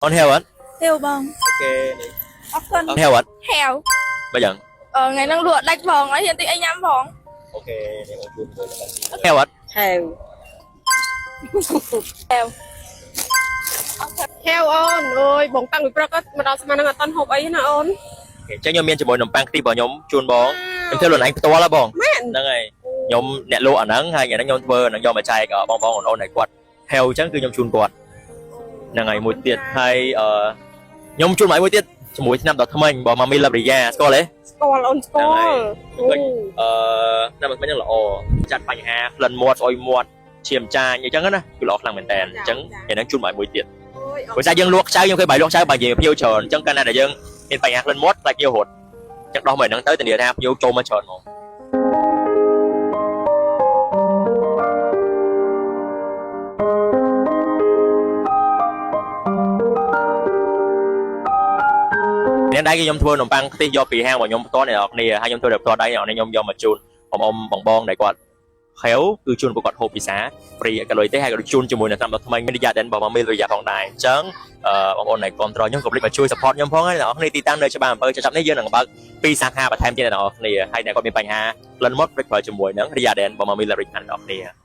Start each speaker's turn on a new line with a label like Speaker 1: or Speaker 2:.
Speaker 1: អូនហេវអត់
Speaker 2: ហេវបង
Speaker 1: OK នេះ
Speaker 2: អរគុណ
Speaker 1: អូនហេវអត់
Speaker 2: ហេវ
Speaker 1: បើយ៉ាង
Speaker 2: អឺថ្ងៃហ្នឹងលក់ដាច់បងហើយហ៊ានទិញអីញ៉ាំបង
Speaker 1: OK នេះបងជូនមួយហេវអត់
Speaker 3: ហេវ
Speaker 2: ហេវ
Speaker 3: ហេវអូនអើយបងតាំងពីព្រឹកមកដល់ស្មាននឹងអត់តន់ហូបអីណាអូន
Speaker 1: អញ្ចឹងខ្ញុំមានជាមួយនំប៉័ងខ្ទិះរបស់ខ្ញុំជូនបងខ្ញុំធ្វើខ្លួនឯងផ្ទាល់ហ៎បង
Speaker 3: មែន
Speaker 1: ហ្នឹងហើយខ្ញុំអ្នកលក់អាហ្នឹងហើយថ្ងៃហ្នឹងខ្ញុំធ្វើអាហ្នឹងយកមកចែកបងបងអូនៗដែលគាត់ហេវអញ្ចឹងគឺខ្ញុំជូនគាត់ហ្នឹងហើយមួយទៀតហើយអឺខ្ញុំជូនមកមួយទៀតជាមួយឆ្នាំដ៏ថ្មីបងម៉ាមីឡាបរីយ៉ាស្គាល់ទេ
Speaker 3: ស្គាល់អូនស្គាល់
Speaker 1: ហ្នឹងហើយ អឺឆ្នាំថ្មីហ្នឹងល្អចាត់បញ្ហាក្លិនមាត់ស្អុយមាត់ឈាមចាញអញ្ចឹងណាគឺល្អខ្លាំងមែនតើអញ្ចឹងថ្ងៃហ្នឹងជូនមកមួយទៀត
Speaker 3: អូយ
Speaker 1: ព្រោះតែយើងលក់ខ្ចៅយើងឃើញបាយលក់ខ្ចៅបាយនិយាយភ្ញៀវច្រើនអញ្ចឹងកាលណាដែលយើងមានបញ្ហាក្លិនមាត់ខ្លាចភ្ញៀវរត់អញ្ចឹងដោះមកហ្នឹងទៅធានាថាភ្ញៀវចូលមកច្រើនហ្មងនេះដែរគឺខ្ញុំធ្វើនំប៉័ងខ្ទិះយកពីហាងរបស់ខ្ញុំផ្ទាល់អ្នកនរគ្នាហើយខ្ញុំធ្វើដោយផ្ទាល់ដៃអ្នកនរខ្ញុំយកមកជូនអ៊ំបងបងដែលគាត់ខេវគឺជូនពួកគាត់ហូបពិសា free ក៏លុយទេហើយក៏ជូនជាមួយនឹងតាមដល់ថ្មីមានរយៈដែលបងមកមានរយៈផងដែរអញ្ចឹងអឺបងប្អូនដែលគ្រប់គ្រងខ្ញុំកុំភ្លេចមកជួយ support ខ្ញុំផងណាអ្នកនរគ្នាទីតាំងនៅច្បារអំពៅចាប់នេះយើងនឹងបើកពីរសាខាបន្ថែមទៀតអ្នកនរគ្នាហើយដែលគាត់មានបញ្ហាក្លិនមាត់ភ្លេចប្រើជាមួយនឹងរយៈដែលបងមកមានរយៈអ្នកនរគ្នា